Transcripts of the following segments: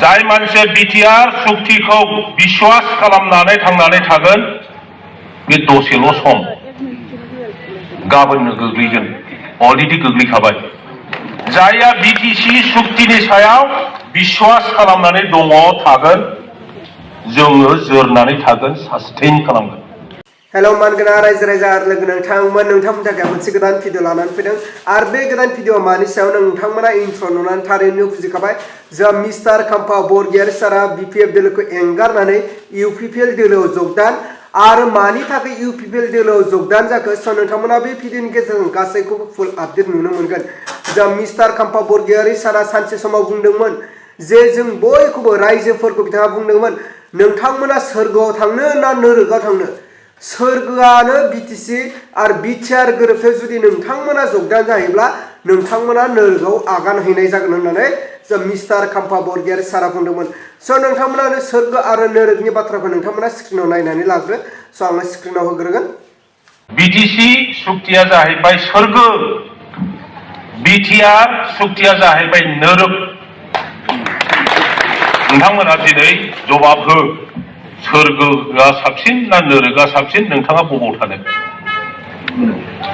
जाय मानसिया बिटिआर सुक्तिखौ बिश्वास खालामनानै थांनानै थागोन बे दसेल' सम गाबोननो गोग्लैगोन अलरेडि गोग्लैखाबाय जायहा बिटिसि सुक्तिनि सायाव बिश्वास खालामनानै दङ थागोन जोङो जोरनानै थागोन सास्टेन खालामगोन। हेलो मानगोना रायजो राजा आरो लोगो नोंथांमोननि थाखाय मोनसे गोदान भिडिअ लानानै फैदों आरो बे गोदान भिडिअ मानि सायाव नोंथांमोना इन्ट्र नुनानै थारैनो बुजिखाबाय जा मिस्टार काम्पा बरगयारी सारा बिपिएफ दोलोखौ एंगारनानै इउपिपिएल दोलोआव जगदान आरो मानि थाखाय इउपिपिएल दोलोआव जगदान जाखो स नोंथांमोना बे भिडिअनि गेजेरजों गासैखौबो फुल आपडेट नुनो मोनगोन। जा मिस्टार काम्पा बरगयारी सारा सानसे समाव बुंदोंमोन जे जों बयखौबो रायजोफोरखौ बिथाङा बुंदोंमोन नोंथांमोना सोरगोआव थांनो ना नरकआव थांनो सोरगोआनो बिटिसि आरो बिटिआर गोरोबथायाव जुदि नोंथांमोना जगदान जायोब्ला नोंथांमोना नरकआव आगान हैनाय जागोन होननानै जा मिस्टार काम्पा बरगयारी सारा बुंदोंमोन। स नोंथांमोनानो सोरगो आरो नरकनि बाथ्राखौ नोंथांमोना स्क्रिनाव नायनानै लाग्रो स आङो स्क्रिनाव होग्रोगोन। बिटिसि सुक्तिया जाहैबाय सोरगो बिटिआर सुक्तिया जाहैबाय नरक नोंथांमोना दिनै जवाब हो सोरगोआ साबसिन ना नरकआ साबसिन नोंथाङा बबाव थानो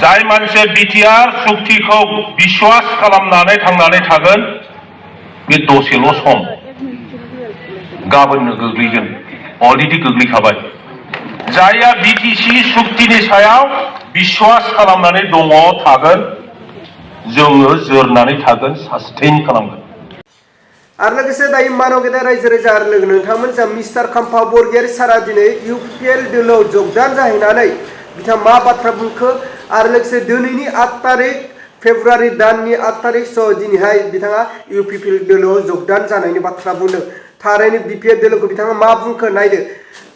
जाय मानसिया बिटिआर सुक्तिखौ बिश्वास खालामनानै थांनानै थागोन बे दसेल' सम गाबोननो गोग्लैगोन अलरेडि गोग्लैखाबाय जायहा बिटिसि सुक्तिनि सायाव बिश्वास खालामनानै दङ थागोन जोङो जोरनानै थागोन सास्टेन खालामगोन। आरो लोगोसे दायो मानव गेदेर रायजो राजा आरो लोगो नोंथांमोन जा मिस्टार काम्पा बरगयारी सारा दिनै इउपिपिएल दोलोआव जगदान जाहैनानै बिथाङा मा बाथ्रा बुंखो आरो लोगोसे दिनैनि 8 तारिख फेब्रुवारि दाननि 8 तारिख स दिनैहाय बिथाङा इउपिपिएल दोलोआव जगदान जानायनि बाथ्रा बुंदों। थारैनो बिपिएफ दोलोखौ बिथाङा मा बुंखो नायदो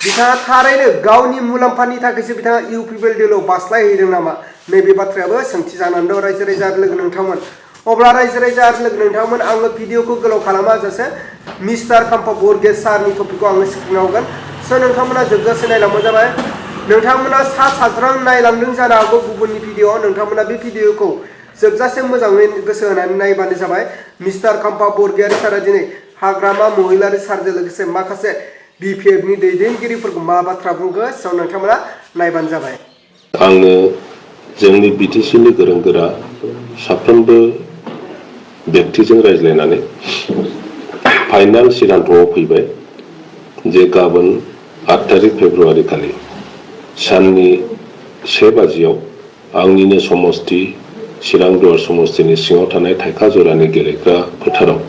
बिथाङा थारैनो गावनि मुलाम्फानि थाखायसो बिथाङा इउपिपिएल दोलोआव बास्लायहैदों नामा नैबे बाथ्रायाबो सोंथि जानानै दं रायजो राजा आरो लोगो नोंथांमोन। अब्ला रायजो राजा आरो लोगो नोंथांमोन आङो भिडिअखौ गोलाव खालामा जासे मिस्टार काम्पा बरगयारी सारनि टपिकखौ आङो स्क्रिनाव होगोन स नोंथांमोना जोबजासे नायलांबानो जाबाय। नोंथांमोना सा साज्रां नायलांदों जानो हागौ गुबुननि भिडिअ नोंथांमोना बे भिडिअखौ जोबजासे मोजाङै गोसो होनानै नायबानो जाबाय। मिस्टार काम्पा बरगयारी सारा दिनै हाग्रामा महिलारि सारजों लोगोसे माखासे बिपिएफनि दैदेनगिरिफोरखौ मा बाथ्रा बुंखो स नोंथांमोना नायबानो जाबाय। आङो जोंनि बिटिसिनि गोरों गोरा साफ्रोमबो व्यक्तिजों रायज्लायनानै फाइनाल सिद्धान्तआव फैबाय जे गाबोन 8 तारिख फेब्रुवारि खालि साननि 1 बाजियाव आंनिनो समस्ति चिरां दुवार समस्तिनि सिङाव थानाय थाइखा जरानि गेलेग्रा फोथाराव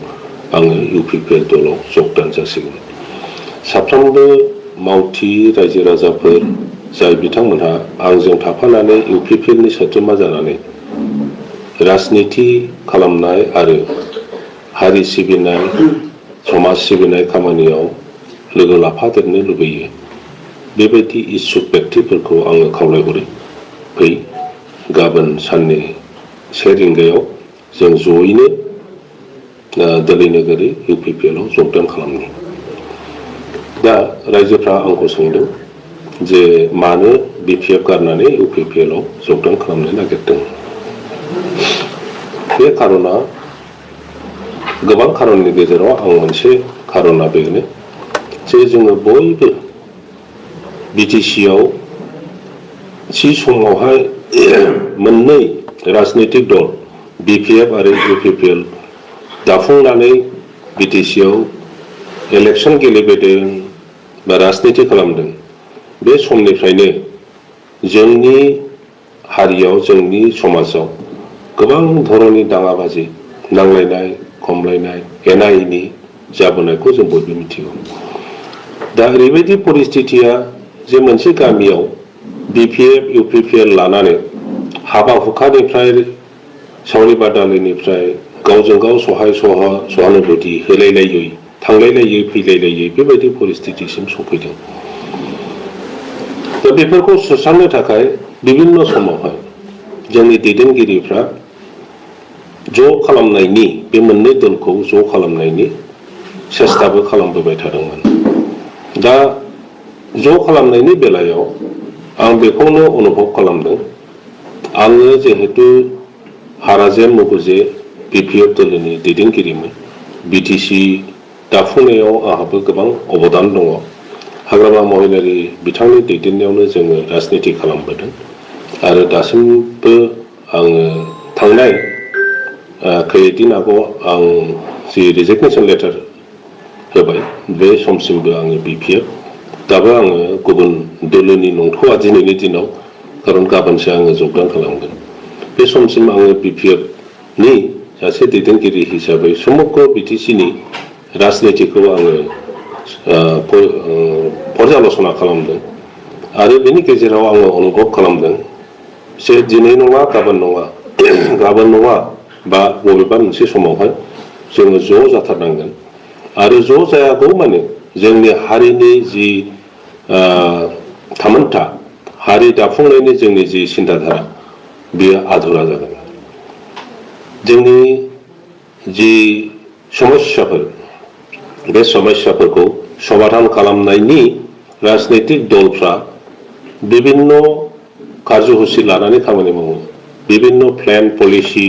आङो इउपिपिएल दलाव जगदान जासिगोन। साफ्रोमबो मावथि रायजो राजाफोर जाय बिथांमोनहा आंजों थाफानानै इउपिपिएलनि सोद्रोमा जानानै राजनिति खालामनाय आरो हारि सिबिनाय समाज सिबिनाय खामानियाव लोगो लाफादेरनो लुबैयो बेबायदि इच्छुक व्यक्तिफोरखौ आङो खावलायहरो फै गाबोन साननि 1 रिंगायाव जों जयैनो दोलै नोगोरै इउपिपिएलआव जगदान खालामनि। दा रायजोफ्रा आंखौ सोंदों जे मानो बिपिएफ गारनानै इउपिपिएलआव जगदान खालामनो नागिरदों। बे खारना गोबां खारननि गेजेराव आं मोनसे खारना बेनो जे जोङो बयबो बिटिसिआव थि समावहाय मोननै राजनैतिक दल बिपिएफ आरो इउपिपिएल दाफुंनानै बिटिसिआव इलेक्सन गेलेबोदों बा राजनिति खालामदों। बे समनिफ्रायनो जोंनि हारियाव जोंनि समाजाव गोबां धरननि दाङाबाजि नांलायनाय खमलायनाय एना एनि जाबोनायखौ जों बयबो मिथिगौ। दा ओरैबायदि परिस्थितिया जे मोनसे गामियाव बिपिएफ इउपिपिएल लानानै हाबा हुखानिफ्राय सावरि बादालिनिफ्राय गावजों गाव सहाय सहानुभूति होलायलायै थांलायलायै फैलायलायै बेबायदि परिस्थितिसिम सफैदों। दा बेफोरखौ सुस्रांनो थाखाय बिभिन्न समावहाय जोंनि दैदेनगिरिफ्रा ज' खालामनायनि बे मोननै दलखौ ज' खालामनायनि सेस्ताबो खालामबोबाय थादोंमोन। दा ज' खालामनायनि बेलायाव आं बेखौनो अनुभब खालामदों आङो जिहेतु हाराजेन मगुजे बिपिएफ दोलोनि दैदेनगिरिमोन बिटिसि दाफुंनायाव आंहाबो गोबां अबदान दङ। हाग्रामा महिलारि बिथांनि दैदेननायावनो जोङो राजनिति खालामबोदों आरो दासिमबो आङो थांनाय खैदिन आगोलाव आं जि रिजिगनेसन लेटार होबाय बे समसिमबो आङो BPF दाबो आङो गुबुन दोलोनि नंथ'आ दिनैनि दिनाव, खारन गाबोनसो आङो जगदान खालामगोन। बे समसिम आङो BPF नि सासे दैदेनगिरि हिसाबै समग्र BTC नि राजनितिखौ आङो पर्यालसना खालामदों आरो बेनि गेजेराव आङो अनुभब खालामदों जे दिनै नङा गाबोन नङा बा बबेबा मोनसे समावहाय जोङो ज' जाथारनांगोन आरो ज' जायागौ माने जोंनि हारिनि जि थामोनथा हारि दाफुंनायनि जोंनि जि सिन्ताधारा बेयो आधुरा जागोन। जोंनि जि समस्याफोर बे समस्याफोरखौ समाधान खालामनायनि राजनैतिक दलफ्रा विभिन्न कार्यसुचि लानानै खामानि मावो, विभिन्न प्लेन पलिसि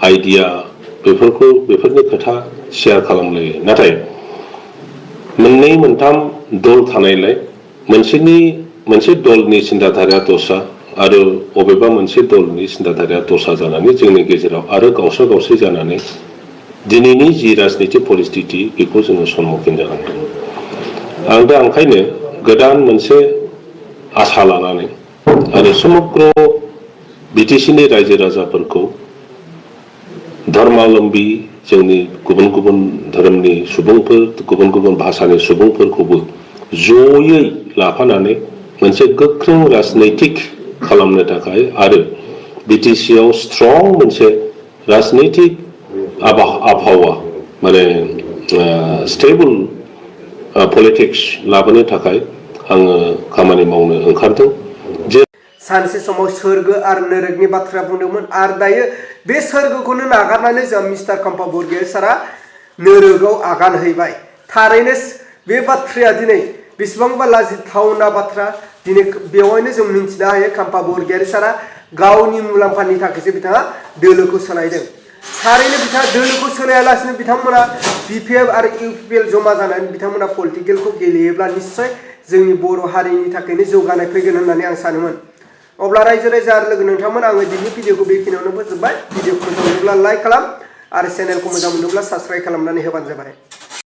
आइडिया बेफोरनि खोथा शेयार खालामलायो। नाथाय मोननै मोनथाम दल थानायलाय मोनसे दलनि सिन्ताधाराया दस्रा आरो बबेबा मोनसे दलनि सिन्ताधाराया दस्रा जानानै जोंनि गेजेराव आरो गावस्रा गावस्रि जानानै दिनैनि जि राजनिति परिस्थिति बेखौ जोङो सम्मुखीन जानांदों। आं दा ओंखायनो गोदान मोनसे आसा लानानै आरो समग्र BTC नि रायजो राजाफोरखौ धर्मावलम्बी जोंनि गुबुन गुबुन धोरोमनि सुबुंफोर, गुबुन गुबुन भाषानि सुबुंफोरखौबो जयै लाफानानै मोनसे गोख्रों राजनैतिक खालामनो थाखाय आरो BTC आव स्ट्रं मोनसे राजनैतिक आबहावा माने स्टेबल पलिटिक्स लाबोनो थाखाय आङो खामानि मावनो ओंखारदों। सानसे समाव सोरगो आरो नोरगनि बाथ्रा बुंदोंमोन आरो दायो बे सोरगोखौनो नागारनानै जों मिस्टार काम्पा बरगयारी सारा नोरगआव आगान हैबाय। थारैनो बे बाथ्राया दिनै बेसेबांबा लाजिथावना बाथ्रा। दिनै बेवहायनो जों मिन्थिनो हायो काम्पा बरगयारी सारा गावनि मुलाम्फानि थाखायसो बिथाङा दोलोखौ सोलायदों। थारैनो बिथाङा दोलोखौ सोलायालासिनो बिथांमोना BPF आरो UPL जमा जानानै बिथांमोना पलिटिकेलखौ गेलेयोब्ला निश्चय जोंनि बर' हारिनि थाखायनो जौगानाय फैगोन होननानै आं सानोमोन। अब्ला रायजो राजा आरो लोगो नोंथांमोन, आङो दिनैनि भिडिअखौ बेखिनियावनो फोजोबबाय। भिडिअखौ मोजां मोनोब्ला लाइक खालाम आरो चेनेलखौ मोजां मोनोब्ला साबस्क्राइब खालामनानै होबानो जाबाय।